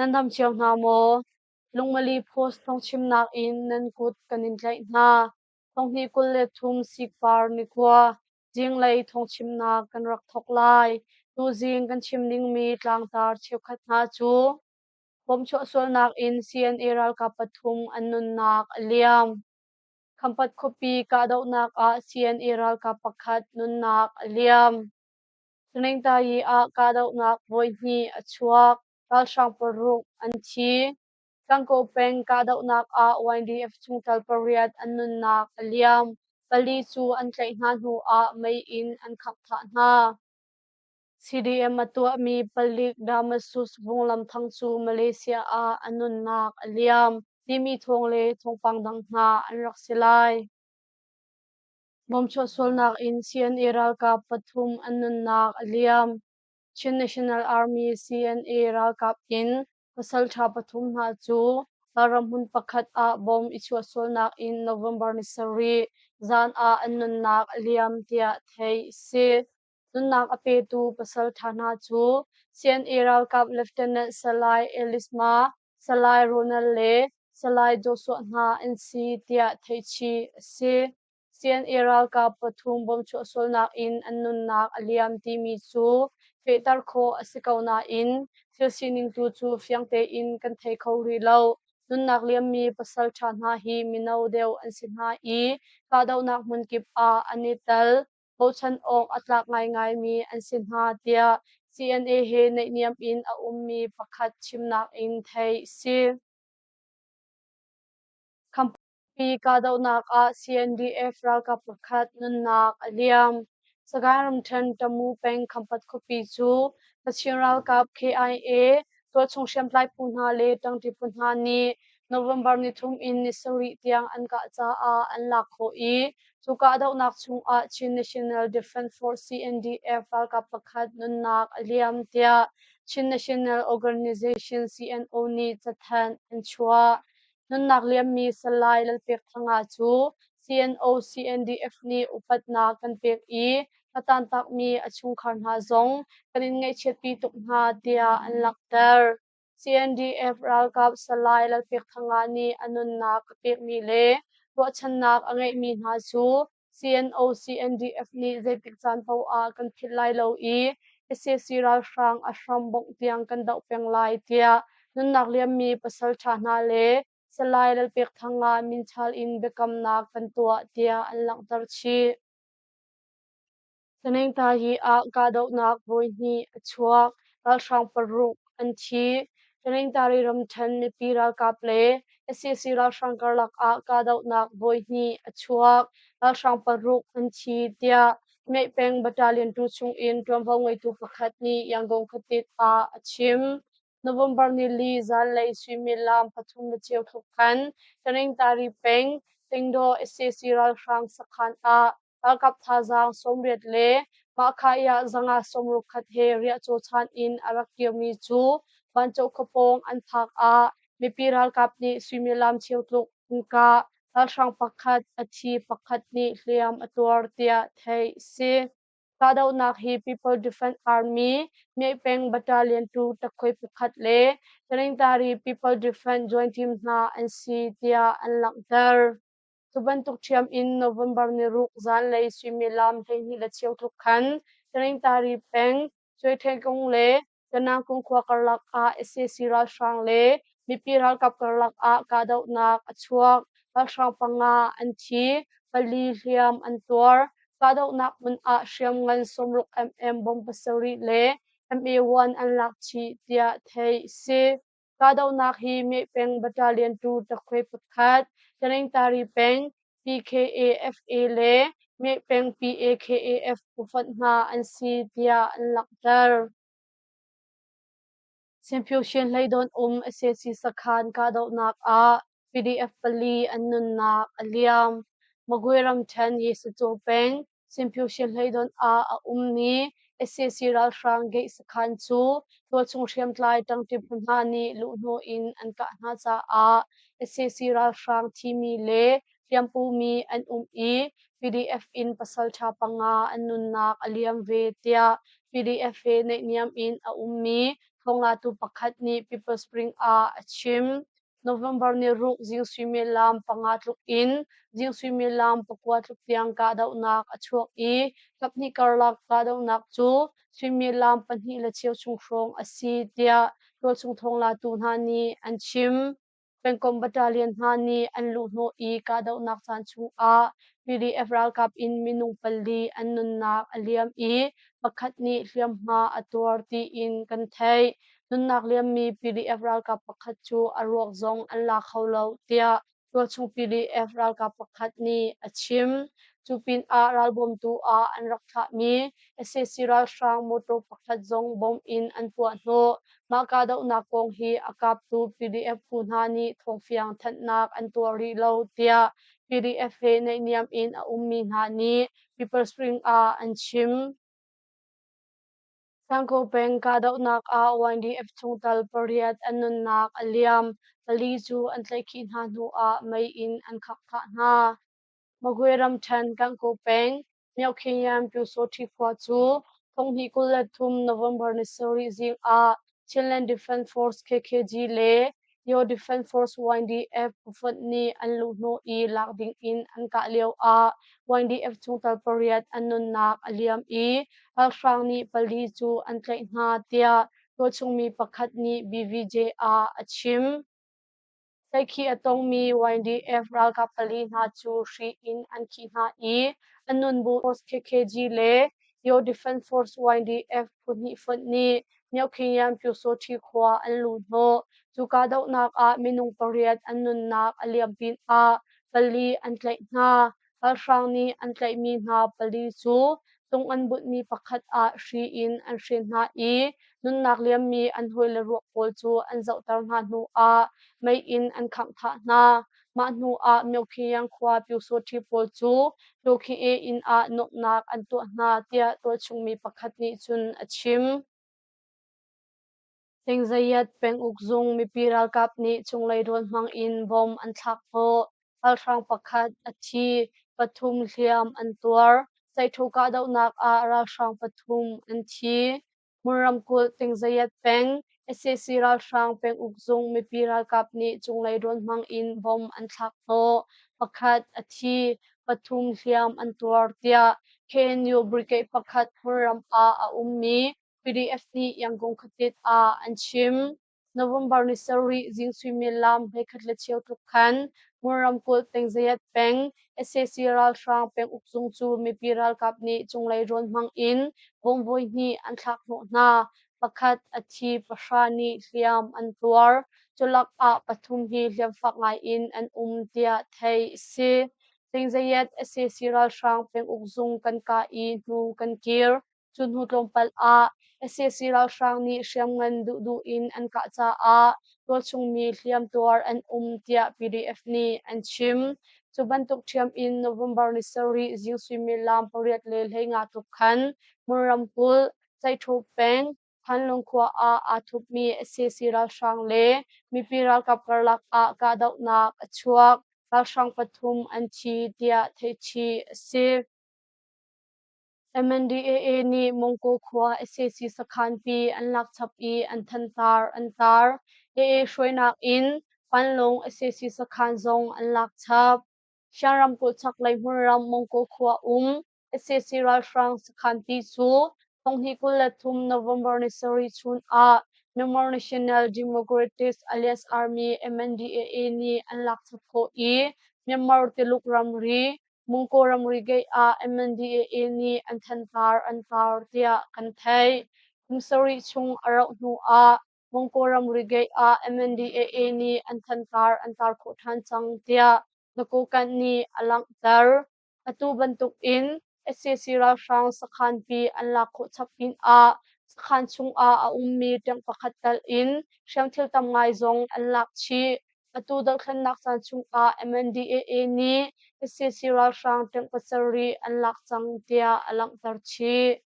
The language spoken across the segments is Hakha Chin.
Nan dam cio hna maw? Lungmali Post thawngchimnak in nan kut kan in tlaih hna. Thonghnih 23 sikpar nikhua zinglei thawngchimnak kan rak thawk lai. Tuzing kan chim dingmi tlangtar cheukhat hna cu Bawmchuah sualnak in CNA ralkap pathum an nunnak a liam. Khampat khuapi kahdohnak ah CNA ralkap pakhat nunnak a liam. Taningtayi ah kahdohnak voihnih a chuak. Ralhrang paruk an thi. Gangaw peng kahdohnak ah YDF chungtel pariat an nunnak a liam. Pali cu an tlaih hna hnu ah mei in an khangh thah hna. CDM a tuahmi palik Damasus Vunglam Thang cu Malaysia ah a nunnak a liam timi thawng le thawngpang dang hna an rak si lai. Bawmchuah sualnak in CNA ralkap pathum an nunnak a liam. Chin National Army CNA ralkap in pasalṭha pathum hna cu ralram hmun pakhat ah bom i chuah sualnak in November ni sarih zan ah an nunnak a liam tiah theih a si. Nunnak a petu pasalṭha hna cu CNA ralkap Lieutenant Salai Elisma, Salai Ronald le Salai Joshua hna an si tiah theihchih a si. CNA ralkap pathum bomchuah sualnak in an nunnak a liam timi cu fehter khawh a si ko nain thil sining tu cu fiang tein kan thei kho rih lo. Nunnak liammi pasalṭha hna hi mino deuh an si hna i kahdohnak hmunkip ah an i tel. Bochan awk a tlak ngaingaimi an si hna tiah CNA he naihniam in a ummi pakhat chimnak in theih a si. Khampi kahdohnak ah CNDF ralkap pakhat nunnak a liam. Sagaing ramṭhen Tamu peng Khampat khuapi cu Kachin ralkap KIA tualchung hriamtlai phu hna le ṭangṭi phu hna nih November nithum in ni sarih tiang an kah caah an lak khawh i cu kahdohnak chungah Chin National Defense Force CNDF ralkap pakhat nunnak a liam tiah Chin National Organization CNO nih cathanh an chuah. Nunnak liammi Salai Lalpekthanga cu CNO CNDF nih upatnak kan pek i a tantakmi a chungkhar hna zong kan in ngaihchiatpi tuk hna tiah an langhter. CNDF ralkap Salai Lalpekthanga nih a nunnak a pekmi le ruahchannak a ngeihmi hna cu CNO CNDF nih zeitik caan paoh ah kan philh lai lo i sac ralhrang a hram bongh tiang kan doh peng lai tiah nunnak liammi pasalṭha hna le Salai Lalpekthanga minchal in biakamnak kan tuah tiah an langhter chih. Taningtayi ah kahdohnak voihnih a chuak. Ralhrang paruk an thi. Taningtari ramṭhen mipi ralkap le sac ralhrang karlak ah kahdohnak voihnih a chuak. Ralhrang paruk an thi tiah Meh peng battalion tu chungin ṭuanvo ngeitu pakhat nih Yangon khuatit ah a chim. November nili zanlei suimilam pathum le cheu tluk khan Taningtari peng Tingdaw sac ralhrang sakhan ah Ralkap thazaang 80 le mahkhai ah 161 he riahcaw chan in a rak kirmi cu Vanco khua pawng an phak ah mipi ralkap nih suimilam cheu tluk an kah. Ralhrang pakhat a thi, pakhat nih hliam a tuar tiah theih a si. Kahdohnak hi People Defense Army Myaih Battalion 2 takkhui pakhat le Taningtari People Defense Joint Team hna an si tiah an langhter. Cu bantuk ṭhiam in November niruk zanlei suimilam 12 le cheu tluk khan Taningtari peng Cuaiṭhekung le Tanangkung khua karlak ah sac ralhrang le mipi ralkap karlak ah kahdohnak a chuak. Ralhrang panga an thi, pali hliam an tuar. Kahdohnak hmun ah hriamngan 60 mm bomb pasarih le MA1 an lak chih tiah theih a si. Kahdohnak hi Meh peng Battalion 2 takkhui pakhat, Taningtari peng PKAFA le Meh peng PAKAF phufonh hna an si tiah an langhter. Sinphyushin hleidawn um sac sakhan kahdohnak ah PDF pali an nunnak a liam. Magwe ramṭhen Yesacaw peng Sinphyushin hleidawn ah a ummi sac ralhrang gate sakhan cu tualchung hriamtlai ṭangṭi phu hna nih luhhnawh in an kah hna caah sac ralhrang thimi le hliampumi an um i PDF in pasalṭha panga an nunnak a liam ve tiah PDF he naihniam in a ummi. thawnglatu pakhat nih People Spring ah a chim. November ni ruk zing suimilam 5 tluk in zing suimilam 9 tluk tiang kahdohnak a chuak i kaphnih karlak kahdohnak cu suimilam 2.5 chung hrawng a si tiah tualchung thawnglatu hna nih an chim. Pengkomh battalion hna nih an luhhnawh i kahdohnak caan chungah PDF ralkap in minung pali an nunnak a liam i pakhat nih hliamhma a tuar tiin kan theih. Nunnak liammi PDF ralkap pakhat cu a ruak zong an la kho lo tiah tualchung PDF ralkap pakhat nih a chim. Cu pinah ralbawmtu ah an rak thlahmi sac ralhrang motor pakhat zong bomb in an puahhnawh. Mah kahdohnak kong hi a kaptu PDF phu hna nih thawngfiang thanhnak an tuah rih lo tiah PDF he naihniam in a ummi hna nih People Spring ah an chim. Sangko peng kahdohnak ah YDF chungtel pariat an nunnak a liam. Pali cu an tlaihkhih hna hnu ah mei in an khangh thah hna. Magwe ramṭhen Gangaw peng Myohkhinyan Pyusawṭhi khua cu 2023 November ni sarih zing ah Chinland Defense Force KKG le Yaw Defense Force YDF phufonh nih an luhhnawh i lak ding in an kah lio ah YDF chungtel pariat an nunnak a liam i ralhrang nih pali cu an tlaih hna tiah tualchungmi pakhat nih BVJ ah a chim. Tlaihkhih a tongmi YDF ralkap pali hna cu hri in an khih hna i an nunbu Force KKG le Yaw Defense Force YDF phuhnih fonh nih Myohkhinyan Pyusawṭhi khua an luhhnawh. Cu kahdohnak ah minung pariat an nunnak a liam pinah pali an tlaih hna. Ralhrang nih an tlaihmi hna pali cu tung an bunhmi pakhat ah hri in an hren hna i nunnak liammi an hawile ruak pawl cu an zohter hna hnu ah mei in an khangh thah hna. Mah hnu ah Myokhiyang khua Pyusawṭhi pawl cu Lukhi-e inn ah nuamhnak an tuah hna tiah tualchungmi pakhat nih cun a chim. Tingzayat penguk zung mipi ralkap nih cunglei rawl hmang in bom an thlak hnawh. Ralhrang pakhat a thi, pathum hliam an tuar. Saiṭhu kahdohnak ah ralhrang pathum an thi. Hmun ramkulh Tingzayat peng sac ralhrang penguk zung mipi ralkap nih cunglei rawl hmang in bom an thlak hnawh. Pakhat a thi, pathum hliam an tuar tiah KNU Brigade pakhat hmunram ah a ummi PDF nih Yangon khuatit ah an chim. November ni sarih zing suimilam 11.15 tluk khan Ngun ramkulh Tengzayat peng sac ralhrang penguk zung cu mipi ralkap nih cunglei rawn hmang in bom voihnih an thlak hnawh hna. Pakhat a thi, pahra nih hliam an tuar. Culak ah pathum hi hliamfak ngai in an um tiah theih a si. Tengzayat sac ralhrang penguk zung kan kah i hnu kan kir. Cu hnu tlawmpal ah sac ralhrang nih hriamngan duhduh in an kah caah tualchungmi hliamtuar an um tiah PDF nih an chim. Cu bantuk ṭhiam in November ni sarih zing suimilam 8:15 tluk khan Hmun ramkulh Caiṭhu peng Phanlung khua ah aa thupmi sac ralhrang le mipi ralkap karlak ah kahdohnak a chuak. Ralhrang pathum an thi tiah theihchih a si. MNDAA nih Mongko khua sac sakhanpi an lak chap i an thantar an tar. AA hruainak in Panlong sac sakhan zong an lak chap. Shan ramkulh chaklei hmunram Mongko khua um sac ralhrang sakhanpi cu 2023 November ni sarih chun ah Myanmar National Democratic Alliance Army MNDAA nih an lak chap khawh i Myanmar Tuluk ramri Mongko ramri gate ah MNDAA nih an thantar an tar tiah kan theih. Kum sarih chung a rauh hnu ah Mongko ramri gate ah MNDAA nih an thantar an tar khawh ṭhan cang tiah The Kokanh nih a langhter. Atu bantuk in sac ralhrang sakhanpi an lak khawh chap pinah sakhan chungah a ummi tank pakhat tal in hriamthil tam ngai zong an lak chih. Atu dohthlennak caan chungah MNDAA nih sac ralhrang tank pasarih an lak cang tiah a langhter chih.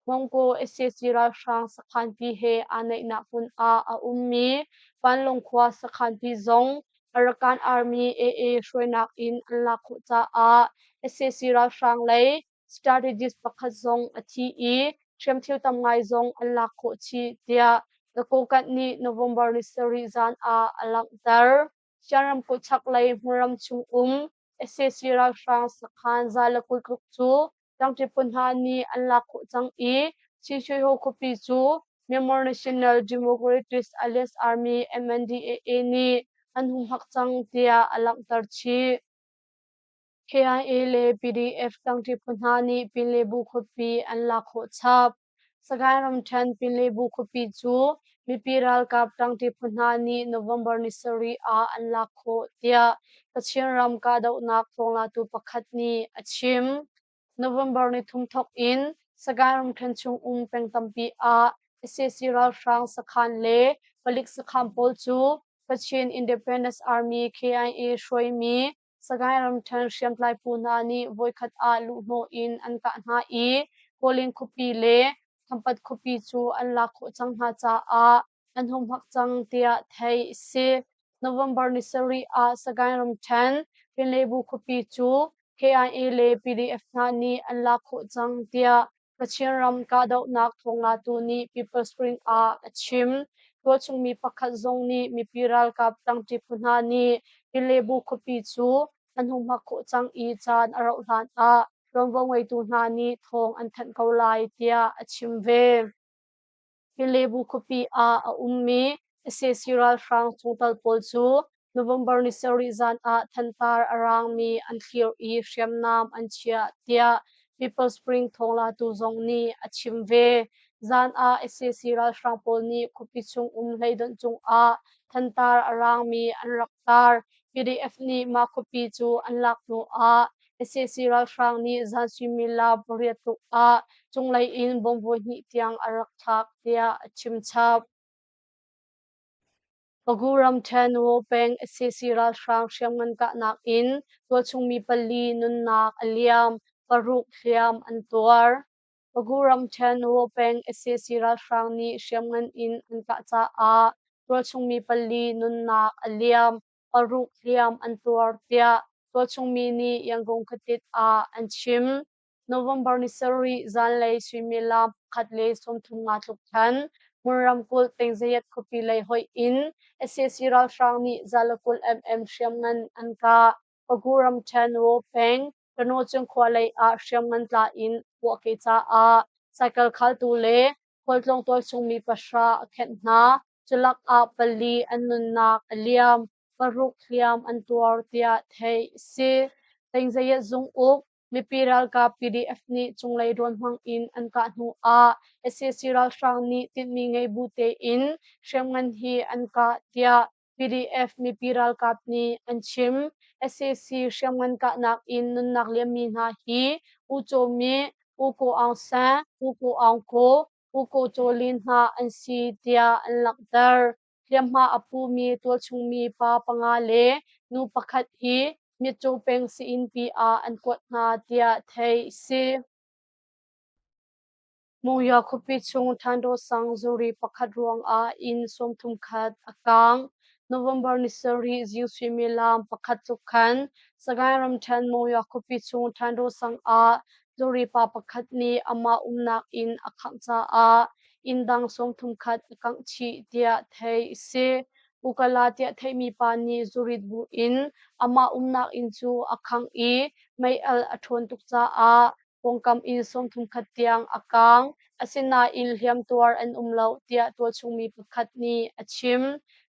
Mongko sac ralhrang sakhanpi he aa naihnak hmun ah a ummi Panlong khua sakhanpi zong Arakan Army AA hruainak in an lak khawh caah sac ralhrang lei strategist pakhat zong a thi i hriamthil tam ngai zong an lak khawh chih tiah The Kokanh nih November ni sarih zan ah a langhter. Shan ramkulh chaklei hmunram chung um sac ralhrang sakhan 120 tluk cu tlangṭi phu hna nih an lak khawh cang i Chinshweho khuapi cu Myanmar National Democratic Alliance Army MNDAA nih an humhak cang tiah a langhter chih. KIA le PDF tlangṭi phu hna nih Pinlebu khuapi an lak khawh chap. Sagaing ramṭhen Pinlebu khuapi cu mipi ralkap ṭangṭi phu hna nih November ni sarih ah an lak khawh tiah Kachin ram kahdohnak thawnglatu pakhat nih a chim. November ni thum thawk in Sagaing ramṭhen chung um peng tampi ah sac ralhrang sakhan le palik sakhan pawl cu Kachin Independence Army KIA hruaimi Sagaing ramṭhen hriamtlai phu hna nih voikhat ah luhhnawh in an kah hna i Kawlin khuapi le Khampat khuapi cu an lak khawh cang hna caah an humhak cang tiah theih a si. November ni sarih ah Sagaing ramṭhen Pinlebu khuapi cu KIA le PDF hna nih an lak khawh cang tiah Kachin ram kahdohnak thawnglatu nih People's Spring ah a chim. Tualchung mi pakhat zong nih mipi ralkap ṭangṭi phu hna nih Pinlebu khuapi cu an humhak khawh cang i caan a rauh hlan ah ṭuanvo ngeitu hna nih thawng an thanh ko lai tiah a chim ve. Pinlebu khuapi ah a ummi sac ralhrang chungtel pawl cu November ni sarih zan ah thantar a raangmi an thlir i hriamnam an chiah tiah People's Spring thawnglatu zong nih a chim ve. Zan ah sac ralhrang pawl nih khuapi chung um hleidonh cungah thantar a raangmi an rak tar. PDF nih mah khuapi cu an lak hnu ah sac ralhrang nih zan suimilam pariat tluk ah cunglei in bomb voihnih tiang a rak thlak tiah a chim chap. Pagu ramṭhen Wo peng sac ralhrang hriamngan kahnak in tualchung mi pali nunnak a liam, paruk hliam an tuar. Pagu ramṭhen Wo peng sac ralhrang nih hriamngan in an kah caah tualchung mi pali nunnak a liam, paruk hliam an tuar tiah tualchung mi nih Yangon khuatit ah an chim. November ni sarih zanlei suimilam pakhat le sawmthum nga tluk khan Hmun ramkulh Tengzayat khuapi lei hoih in sac ralhrang nih 120 mm hriamngan an kah. Pagu ramṭhen Wo peng Tanocung khua lei ah hriamngan tla in puahkeh caah cycle khaltu le khualtlawng tualchung mi pahra a khenh hna. Culak ah pali an nunnak a liam. Paruk hliam an tuar tiah theih a si. Tengzayat zung-uk Mipi ralkap PDF nih cunglei rawn hmang in an kah hnu ah sac ralhrang nih tinhmi ngei bu tein hriamngan hi an kah tiah PDF mipi ralkap nih an chim. Sac hriamngan kahnak in nunnak liammi hna hi U Caw Myint, U Ko Aung San, U Ko Aung Ko, U Ko Caw Lin hna an si tiah an langhter. Hliamhma a pumi tualchungmi pa panga le nu pakhat hi Mitcaw peng sii-innpi ah an kuat hna tiah theih a si. Monywa khuapi chung Thandaw sang zuri pakhat ruangah inn sawmthum khat a kaang. November ni sarih zing suimilam pakhat tluk khan Sagaing ramṭhen Monywa khuapi chung Thandaw sang ah zuri pa pakhat nih amah umnak inn a khangh caah inn dang sawmthum khat a kangh chih tiah theih a si. Ukala tiah theihmi pa nih zurit bu in amah umnak inn cu a khangh i mei-alh a ṭhawn tuk caah pawngkam inn sawmthum khat tiang a kaang. Asinain hliamtuar an um lo tiah tualchung mi pakhat nih a chim.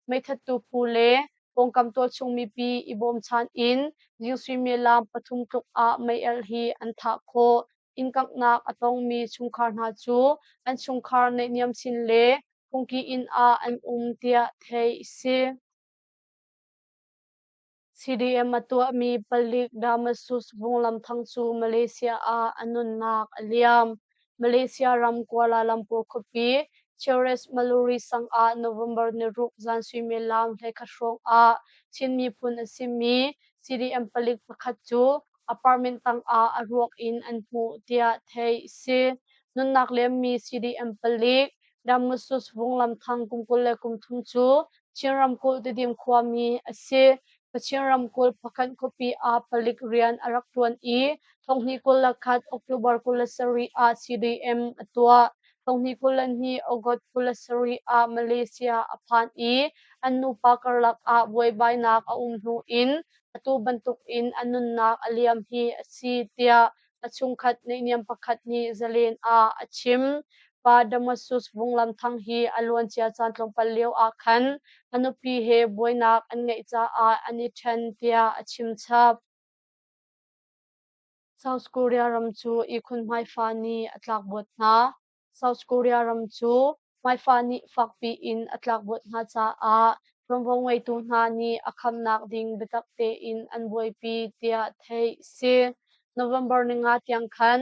Meithattu phu le pawngkam tualchung mipi i bawmchan in zing suimilam pathum tluk ah mei-alh hi an thah khawh. Inn kanghnak a tongmi chungkhar hna cu an chungkhar naihniam sin le phungki inn ah an um tiah theih a si. CDM a tuahmi palik Damasus Vunglam Thang cu Malaysia ah a nunnak a liam. Malaysia ram Kuala Lumpur khuapi Cheras Maluri sang ah November ni ruk zan suimilam 11 hrawng ah Chin miphun a simi CDM palik pakhat cu apartment tangah a ruak in an hmuh tiah theih a si. Nunnak liammi CDM palik Damasus Vunglam Thang kum 23 cu Chin ramkulh Tidim khuami a si. Kachin ramkulh Phakanh khuapi ah palik rian a rak ṭuan i 2021 October 27 ah CDM a tuah. 2022 August 27 ah Malaysia a phan i an nupa karlak ah buaibainak a um hnu in atu bantuk in a nunnak a liam hi a si tiah a chungkhat naihniam pakhat nih Zalen ah a chim. Pa Damasus Vunglam Thang hi a luancia caan tlawmpal lio ah khan a nupi he buainak an ngeih caah an i ṭhen tiah a chim chap. South Korea ram cu ihkhun hmaifa nih a tlakbuat hna. South Korea ram cu hmaifa nih fakpi in a tlakbuat hna caah ṭuanvo ngeitu hna nih a khamnak ding biatak tein an buaipi tiah theih a si. November ninga tiang khan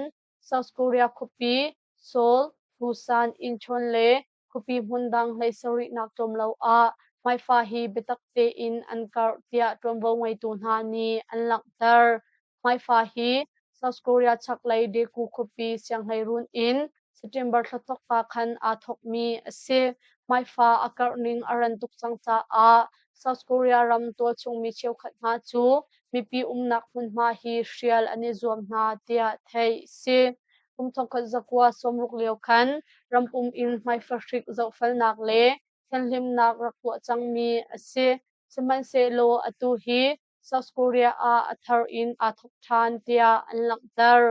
South Korea khuapi Seoul, Busan, Incheon le khuapi hmun dang 17 nak tlawm lo ah hmaifa hi biatak tein an karh tiah ṭuanvo ngeitu hna nih an langhter. Hmaifa hi South Korea chaklei Daegu khuapi sianghleiruun in September thla thawkka khan aa thawkmi a si. Hmaifa a karh ning a ran tuk cang caah South Korea ram tualchung mi cheukhat hna cu mipi umnak hmunhma hi hrial an i zuam hna tiah theih a si. Kum 1960 lio khan rampum in hmaifahrik zohfelnak le thianhlimnak rak tuah cangmi a si. Sihmanhsehlaw atu hi South Korea ah a thar in aa thawk ṭhan tiah an langhter.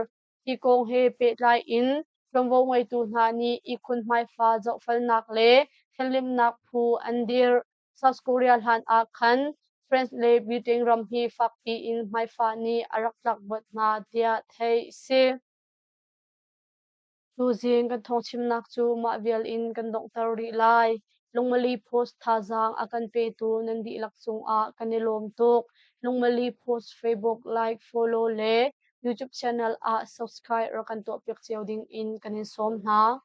Hi kong he pehtlai in ṭuanvo ngeitu hna nih ihkhun hmaifa zohfelnak le thianhlimnak phu an dirh. South Korea hlan ah khan France le Britain ram hi fakpi in hmaifa nih a rak tlakbuat hna tiah theih a si. Tuzing kan thawngchimnak cu mah vial in kan donghter rih lai. Lungmali Post thazaang a kan petu nan dihlak cungah kan i lawm tuk. Lungmali Post Facebook like, follow le YouTube channel ah subscribe rak kan tuahpiak cio ding in kan in sawm hna.